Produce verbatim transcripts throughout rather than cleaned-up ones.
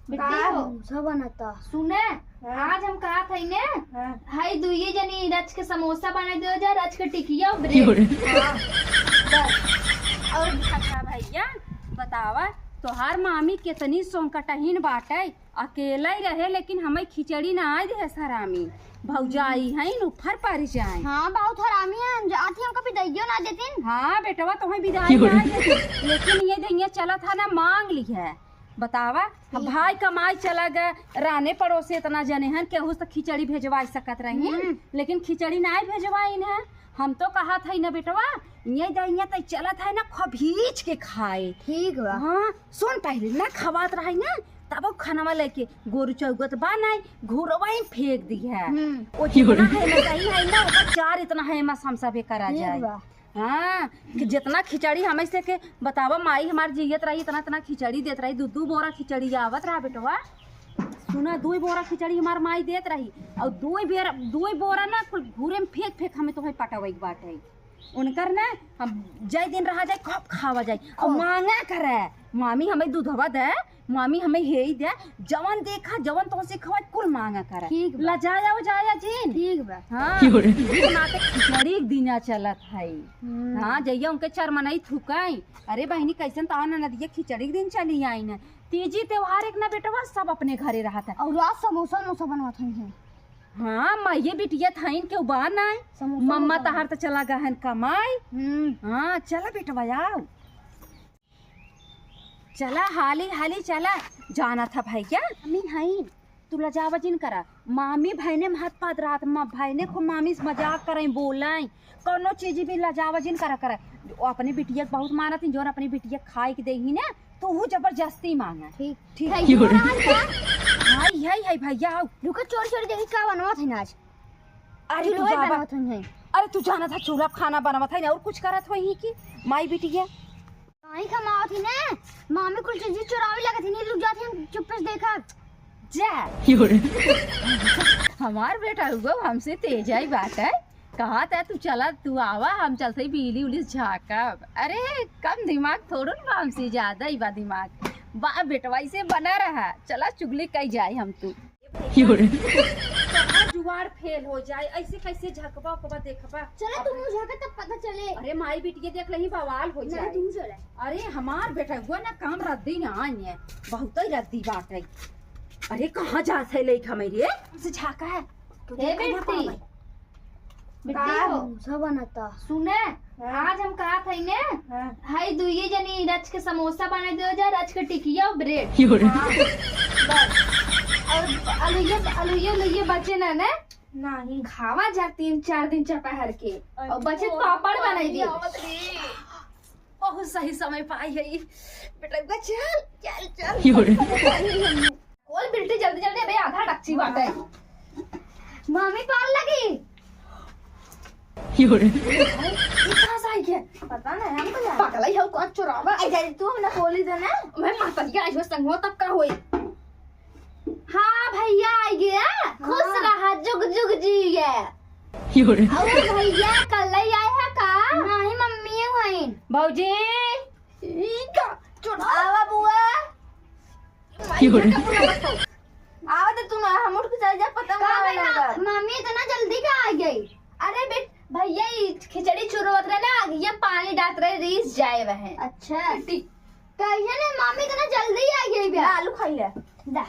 बिट्टी का हो? समोसा बनता। सुने, हाँ। आज हम कहत हई ने, हाँ। हई दुइये जनी रच के समोसा बनाइ देउ जा, रच के टिकिया और ब्रेड। हाँ। बस। और अच्छा भैया, बतावा, तोहार मामी केतनी सोंकटहीन बाटइ, अकेलइ रहे, लेकिन हमइ खिचड़ी नाइ देहस हरामी। भौजाई हइन, उफर परि जाए। हाँ, बहुत हरामी है, हम जात ही हमका बिदाइयो नाइ देतिन। हाँ बेटवा, तोहइ बिदाई नाइ देतिन, लेकिन ये दहिया चलत ह ना, माँग लिहे। बतावा, ठीक। भाई कमाई चला गए, राने पड़ोसे इतना जने हन, केहू से त खिचड़ी भेजवाइ सकत रही, हम्म। लेकिन खिचड़ी नाइ भेजवाइन है। हम तो कहत हई ना बेटवा, ये दहिया त चलत है ना, खभीच के खाए। ठीक बा। हाँ, सुन, पहिले ना खवात रही ना, तब वो खानवा लेके गोरू चौगत बा नाइ, घुरवा ही फेंक दिहे। हम्म। वो जितना है ना, दही है ना, ओकर चार इतना है, मस हम सभे करा ठीक जाए। बा। हाँ, कि जितना खिचड़ी हमें से के बतावा, माई हमार जियत रही, इतना, इतना खिचड़ी देत रही, दू, दू बोरा खिचड़ी आवत रहा बेटवा। सुना, दू बोरा खिचड़ी हमार माई देत रही, और दू बेर, दू बोरा ना कुल घूरे में फेंक, फेंक हमें तोहे पटवई के बाटे। उनकर ना हम जय दिन रहा जाए, कब खावा जाए, और खूब। मांगा करे, "मामी हमें दूधवा दे, मामी हमें हेई दे।" जवन देखा, जवन तोहसे खवा, कुल मांगा करे। ठीक बा। लजाया उजाया जिन। ठीक बा। हाँ, क्यों रे? इनके नाते खिचड़ी के दिना चलत है। हम्म। हाँ, जइया उनके चरमनई थुकाई। अरे बहिनी, कैसन ताव ननदिया खिचड़ी के दिन चली आई न। तीजी त्योहार एक ना बेटवा, सब अपने घरे रहत है। और आज समोसा उमोसा बनवत हई हैं। हाँ, माइये बिटिया थाइन के उबा नाई। समोसा मम्मा उमोसा तहार त चला गहन कमाई। हम्म। हाँ, चला बेटवा, आओ। चला, हाली, हाली चला। जाना था भैया? मामी हईन। तू लजावा जिन करा। मामी भैने महत पात रहत, माँ भैने को मामी से मजाक करई, बोलई। कौनो चीज भी लजावा जिन करा, करा। वो अपने बिटिया के बहुत मानत ही, जौन अपने बिटिया के खाए के देही ना, तो वो जबरदस्ती मांगा। ठीक। ठीक। क्यों रे? हाय, हाय, हाय भैया, आओ। रुको, चोरी, चोरी देखी का बनवत है आज। अरे तू चूल्हा जाबा। बनवत हई। अरे तू जाना था चूल्हा पे खाना बनवत है ना, और कुछ करत होई कि माई बिटिया? काहे कमावत ही ने? मामी कुल चीज चुरावे लगत ही, नहीं लुक जात ही, हम चुप्पे से देखब। जा। हमार बेटा हुआ हमसे तेज आई बात है। कहा था तू चला, तू आवा, हम चलते ही बिजली उली झाँकब। अरे कम दिमाग थोड़ो न बा, हमसे ज्यादा ही बा दिमाग। बा बेटवा, इसे बना रहा, चला चुगली कई जाए हम तू। कहाँ जुगाड़ फेल हो जाए, ऐसे कैसे झकबा उकबा देखबा? चलो, तुम मुझे झका तब पता चले। अरे माई बिटिया देख लही, बवाल हो नहीं, जाए। तुम चले। अरे हमार बेटा हुआ ना काम रद्दी ना आई है, बहुत ही रद्दी बात है। अरे कहाँ जा से लेके हमें रे? हमसे झाका है। तो हे देखा ना बेटी। पावे। बिट्टी का हो? समोसा बनता। सुने, हाँ। आज हम कहत हई ने, हाँ। हई दुइये जनी रच के समोसा बना दे जा, रच के टिकिया और ब्रेड। हाँ। बस। और अलुइये, अलुइये, अलुइये बचे ना ने? नहीं। खावा जा तीन चार दिन चपहर के। और बचे तो पापड़ बनाई दे। बहुत सही समय पाई है ई। बेटा, चल, चल, चल। बोल बिल्टी जल्दी जल्दी, अबे आधा डक्ची बाटे। मामी पार लगी। ई कहाँ से आई के? पता नहीं, हम तो जाने। पगला ही हो, कौन चुरावा? आई जा, तू हमरा बोली दे ना। मैं माता जी के आज संगवा तब का होई? हाँ भैया, आई गया। खुश हाँ। रहा, जुग जुग जिया। और भैया, कल ही आए हैं का? नहीं, मम्मी हईन। भौजी। ई का? चुरावा बुआ। क्यों रे? आवा तो तू ना, हम उठ के चल जा, पता का ना भाई, लगा। मा-, मम्मी इतना जल्दी का आ गई? अरे बेट, भैया ई खिचड़ी चुरवत रहे ना, ये पानी डालत रहे, रीस जाए वह। अच्छा। ठीक। कहिए ना मम्मी इतना जल्दी आ गई बे। ला, आलू खाई ले। दा।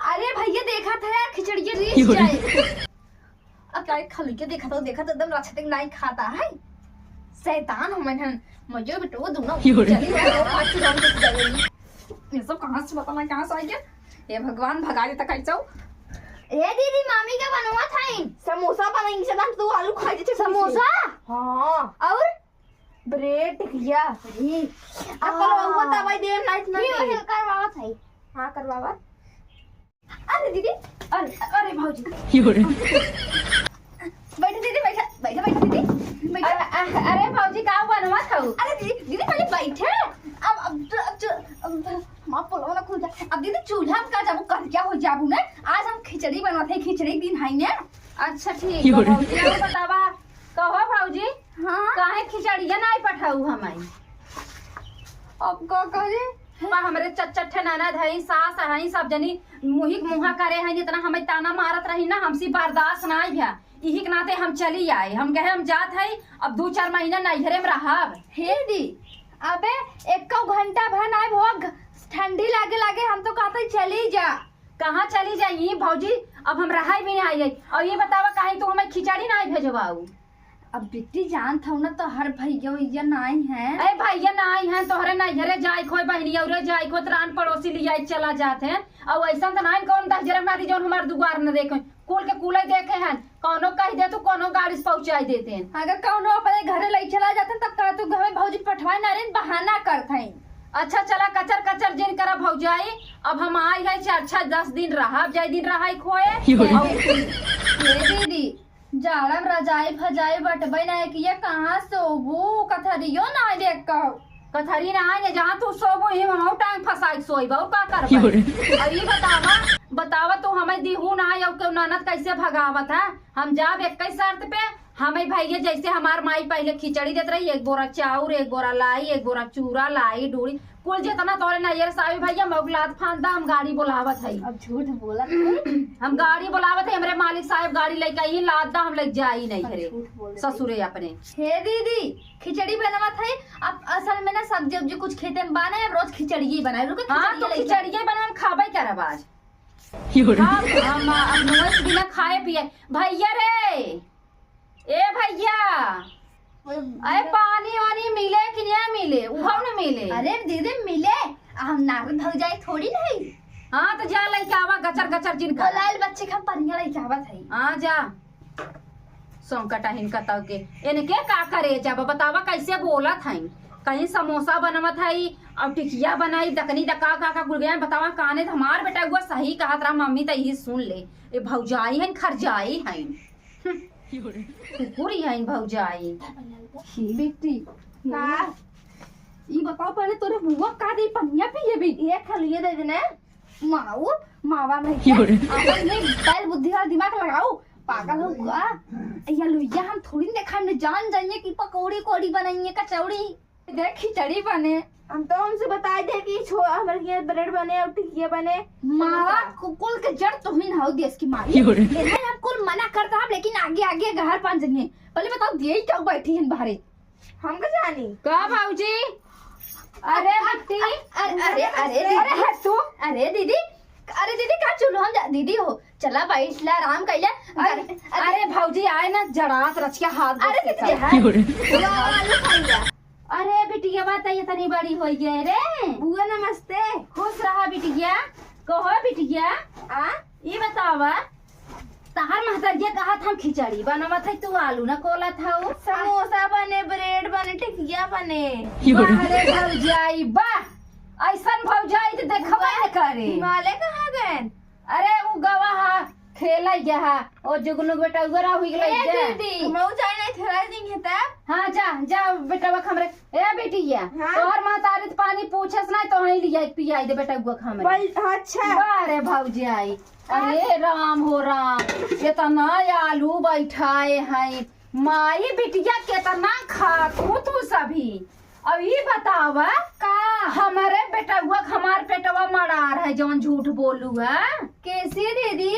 अरे भैया देखा था यार, खिचड़ी के रीस जाए। अब काहे खाली के देखा तो, देखा तो एकदम राक्षस नहीं खाता है। शैतान हो मन हम, मजो बेटो दोनों। क्यों रे? चली गई, और आज चुराव के चली गई। ये सब कहाँ से पता नहीं कहाँ से आई है? ये भगवान भगा देता कैसे हो? ए दीदी, मामी का बनवा था इन? समोसा बनाएंगे, शैतान, तू आलू खा जे। समोसा? हाँ। और? ब्रेड टिकिया। अरे। अब कल हुआ दवाई दे, नाइट में ठीक दे। है, करवावा था। हाँ, करवावा। अरे दीदी, अरे, अरे भौजी। क्यों रे? बैठे दीदी, बैठे, बैठे, बैठे दीदी, बैठे। अरे, अ-, अरे भौजी, का बनवा था? अरे दीदी, दीदी पहले बैठे। अब, अब, अब, अब, अब माँ पोलवा ना खुल जा। अब दीदी चूल्हा में का जाबू, कर क्या हो जाबू ने? आज हम खिचड़ी बनवा थे, खिचड़ी दिन है ने। अच्छा ठीक क्यों बा रे? भौजी, अब बतावा, कहो भौजी, हाँ? काहे खिचड़िया नाई पठाऊ हमाई? अब का करी? बा, हमरे चट चट ठे ननद हई, सास हई, सब जनी मुही के मुहा करे हई, इतना हमें ताना मारत रही ना, हमसे बर्दाश्त नाई भ्या। इही के नाते हम चली आए, हम कहे हम जात हई, अब दू चार महीना नैहरे में रहब। हे दी, अबे एक्को घंटा भर नाई भोग, ठंडी लागे लागे, हम तो कहते चली जा। कहाँ चली जाई भौजी, अब हम रहाई भी नाई है। और ये बतावा, काहे तू हमें खिचड़ी नाई भेजवाऊ? अब बिट्टी जानत हऊ ना, तोहर भैया वैया नाई हैं। ए भैया नाई हैं, तोहरे नैहरे जाए खोए, बहिनी औरे जाए खोए, त रान पड़ोसी लियाई चला जात हैं। और ऐसा तो नाई कौन दस जरम नाती जौन हमार दुआर न देखे, कुल के कुले देखे हैं। कौनो कह दे तू, कौनो गाड़ी से पहुँचाई देते हैं। अगर कौनो अपने घरे लई चला जाते हैं, तब कहा तू घर में भौजी पठवाए ना रे, बहाना करत हैं। अच्छा चला, कचर कचर जिन करा भौजाई, अब हम आई है चार छह दस दिन रहा, अब जाए दिन रहा खोए। और हे दीदी, जाड़ा में रजाई फजाई बटबै ना, कि ये कहाँ सोबू? कथरियो ना देख कहू। कथरी ना आए, जहाँ तू सोबू, ही हम टांग फंसाई के सोई, और का करबै? और ये बतावा, बतावा तू हमें दिहू ना, और क्यों ननद कैसे भगावत है? हम जाब एक ही शर्त पे, हमें भैया जैसे हमार माई पहले खिचड़ी देत रही, एक बोरा चाउर, एक बोरा लाई, एक बोरा चूरा, लाई, डूड़ी, कुल जितना तोरे नैहर से आवे भैया, मौक लाद फांदा, हम गाड़ी बुलावत हई। अब झूठ बोलत है। हम गाड़ी बुलावत हई, हमरे मालिक साहब गाड़ी लेके आई, लाद दा, हम लेके जाई नहीं अब घरे, झूठ बोल रही। ससुरे अपने। हे दीदी, खिचड़ी बनवत है। अब असल में ना सब्जी उब्जी कुछ खेते में बा ना, अब रोज खिचड़िए बनाए। रुको, हाँ, खिचड़िए तो लेके खिचड़िए बना, हम खाबे करब आज। हम, हम, हम नमक बिना खाए पिए। भैया रे, ए भैया, अरे पानी वानी मिले कि ना मिले? उहो न मिले। अरे दीदी मिले, हम नारद भौजाई थोड़ी नहीं। हाँ तो जा लइके आवा, गचर गचर जिन कर। बोलाइल बच्चे के हम पनिया लइके आवत हई। हाँ जा। संकट हिन कतौ के, इनके का करे जब बतावा कैसे बोलत हई। कहीं समोसा बनवत हई और टिकिया बनाई, दकनी दका का का गुड़ गया बतावा। काने त हमार बेटउआ सही कहत रहा, मम्मी त यही सुन ले। ए भौजाई हईन, खरजाई हईन। कुकुरी हईन भौजाई। ही बेटी, का? ई बताओ पहले तोरे बुआ का दे पनिया पिए भी? ये खलिए दे देने। माऊ, मावा में के? अपन में बैल बुद्धि वाला दिमाग लगाऊ। पागल हो बुआ। या लुइया हम थोड़ी न देखा, हमने जान जाइए कि पकौड़ी कोड़ी बनाइए, कचौड़ी। देख खिचड़ी बने। हम तो उनसे बताई दे कि छो-, हमरे लिए ब्रेड बने और टिकिया बने, मावा समोसा। कुकुल के जड़ तुहिन हौ देश की माई। क्यों रे? इन्हें हम कुल मना करता हम, लेकिन आगे आगे गहर पान जइए। पहले बताओ, दिए ही क्यों बैठी हैं बाहरे? हम का जानी? का भौजी? अरे अरे, बिट्टी। अरे, अरे, अरे, अरे, दीदी। अरे, हट तू। अरे दीदी, अरे दीदी, का चुल्हो हम जा-, दीदी हो, चला बैठ ला, आराम कर ले। अरे, अरे, अरे भौजी, आए ना, जड़ास रच के हाथ अरे घस के दीदी, चल। हाँ। बुआ आलू खाई जा। अरे बिटिया, बात ये तनी बड़ी हो गई रे। बुआ नमस्ते। खुश रहा बिटिया। कहो बिटिया, आ? ये बतावा, तहार महतरिया कहत हम खिचड़ी बनवत है, तू आलू न कोलत हऊ। समोसा बने, ब्रेड बने, टिकिया बने। वाह रे भौजाई, वाह। ऐसन भौजाई तो देखबे न करे। हिमालय कहाँ गए? अरे उ गवा हा, खेलै गया हा, ओ जुगनू बेटा उगरा हुई गेलै ए जा। दीदी। मऊ जाए नहीं खेला नहीं है तब? हाँ जा, जा बेटा बक हमरे। ए बिटिया, हाँ? तोहर महतारी त पानी पूछस ना, तो वहीं लिया पियाई दे बेटा उगवा हमरे। बल-, अच्छा। वाह रे भौजाई। अरे राम हो राम, केतना आलू बैठाए हैं। माई बिटिया केतना खातू तू सभी। अब ई बतावा का? हमरे बेटउआ क हमार पेटवा मड़ार है जौन झूठ बोलू है। कैसे दीदी?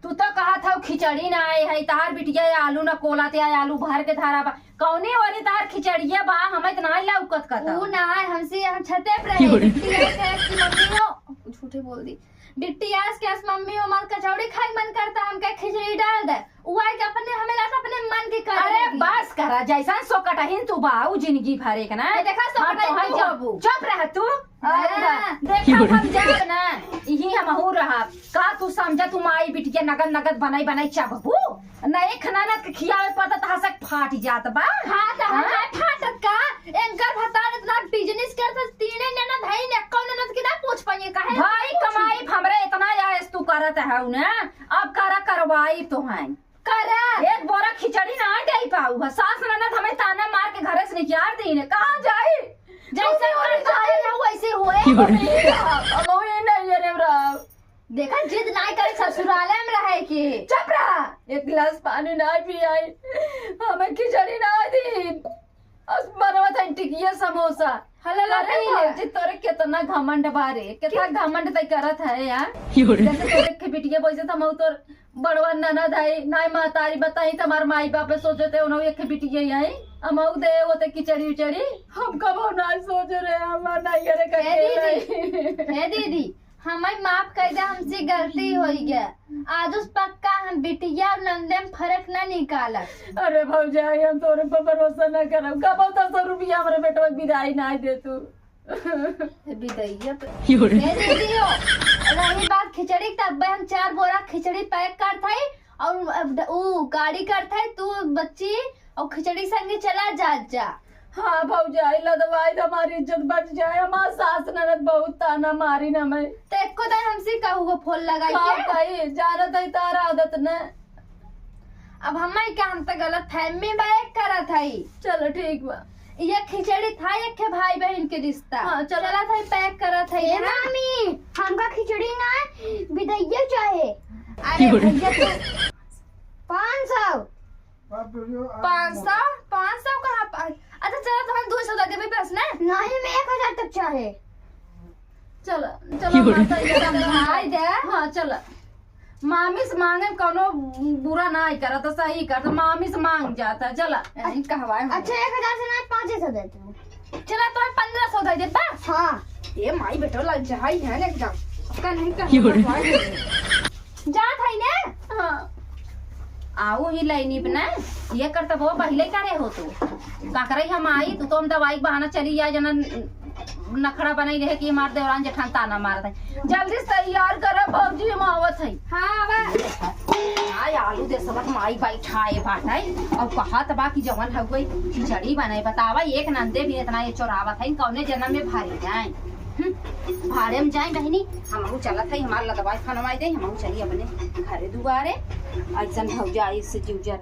तू तो कहत हऊ खिचड़ी ना आए है, तहार बिटिया ये आलू ना कोला ते आए, आलू भर के धारा बा। कौने ओरी तहार खिचड़िया बा, हमें त ना लौकत कता। ऊ ना है, हमसे हम छते पे रहे। बिटिया के मम्मी हो, झूठे बोल दी। बिट्टी आस के आस मम्मी हो, हमार कचौड़ी खाए मन करता, हमके खिचड़ी डाल दे। उ आए के अपने हमें लात अपने मन के करे अरे लगी। बस करा, जैसन सोकटहिन तू बाऊ जिंदगी भर एक ना। तो देखा, हम सोकटहिन तोहर तू जा-, बाबू। चुप रह तू। हाँ। अरे देखा, हम जाब ना, इही हमहू रहब। का तू समझा, तू माई बिटिया नगद नगद बनाई बनाई चबबू? ना एक ननद के खियावे पड़ता, तहार से फाट जात बा। हाँ, तो हाँ? हमार फाटत का? एंकर भतार इतना बिजनेस करता, तीने ननद है, ने कौन ननद के ना पूछ पाइए, काहे भाई पूछी? कमाई हमरे इतना यास तू करत है ना, अब करा करवाई तो है। करा। एक बोरा खिचड़ी ना दे पाऊ है, सास ननद हमें ताना मार के घरे से निकाल दी ने, कहाँ जाई? जैसे तू और जाए ना वैसे होए। अब वही नहीं है रे राम। देखा, जिद नाई करे ससुराले में रहे के। चुप रहा, एक गिलास पानी ना पियाई, हमें खिचड़ी ना दी। अस बनवत है टिकिया समोसा, हल्ला अरे लगी है। भौजी, तोरे केतना घमंड बारे, केतना घमंड तै करत है यार। जैसे तोरे के बिटिया, वैसे तो हम तोर बड़वा ननद है, नाई महतारी बताई तो हमार माई बाप सोचते उन्हों एक बिटिया ही है। हम दे होते खिचड़ी उचड़ी, हम कबो ना सोच रहे, हमार नाई करे ए दीदी, ए दीदी, हमें माफ कर दे, हमसे गलती हो गया। आज उस पक्का हम बिटिया और नंदे में फर्क ना निकालब। अरे भौजाई, हम तोरे पर भरोसा ना करब। कबो दस रुपया हमरे बेटवा के विदाई ना दे तू। ए, बिदैया पे। ए दीदी हो, रही बात खिचड़ी, तब हम चार बोरा खिचड़ी पैक करत हई और अब द-, ऊ गाड़ी करत हई, तू बच्ची और खिचड़ी संगे चला जा, जा। हाँ भौजाई, लदवाई तो हमारी इज्जत बच जाए, हमार सास ननद बहुत ताना मारी ना मैं। तो एको दिन हमसे कहू वो फोन लगाई का के? भाई, जानत है तार आदत न। अब हम ही का, हम तो गलत फहमी बा, एक करत हई। चलो ठीक बा। ये खिचड़ी था एक के भाई बहन के रिश्ता। हाँ, चलो। चला था पैक करत हई ए ना। मामी, हमका खिचड़ी ना, बिदैया चाहे। अरे भैया तू पाँच सौ। पाँच सौ? पाँच सौ कहाँ पा-, अच्छा चलो तो हम दो सौ दे देबे बस ना। नहीं, मैं एक हजार तक चाहे। चलो, चलो, माता ये समझाई दे। हाँ, चलो। मामी से मांगे में कौनो बुरा ना ही करत, सही करत, मामी से मांग जाता, चला। यही कहवाए हो। अच्छा, एक हजार से ना, पाँच सौ दे तू। चला, तो पन्द्रह सौ दे दे, बस। हाँ। ये माई बेटो ललचाई है ना एकदम। का नहीं कहवाए हो। जात है ना? हाँ। आऊ ही लाइनी पे ना, ये करता वो पहले करे हो तू। का करे हम आई, तू तो हम दवाई के बहाना चली जाए, जना नखड़ा बनाई रहे कि हमार देवरान जेठान ताना मारत है। जल्दी से तैयार करो भौजी, हम आवत है। हाँ, आवा। आय आलू दे सबक माई बैठाए बाटे और कहत बा कि जवन हउए खिचड़ी बनाए। बतावा, एक नंदे भी इतना ये चोरावत है, कौने जन्म में भारी जाए। हम्म, भाड़े में जाए बहिनी, हमहू चलत है, हमार लदवाई फनवाई दे, हमहू चली अपने घरे दुआरे। ऐसन भौजाई से जीव जर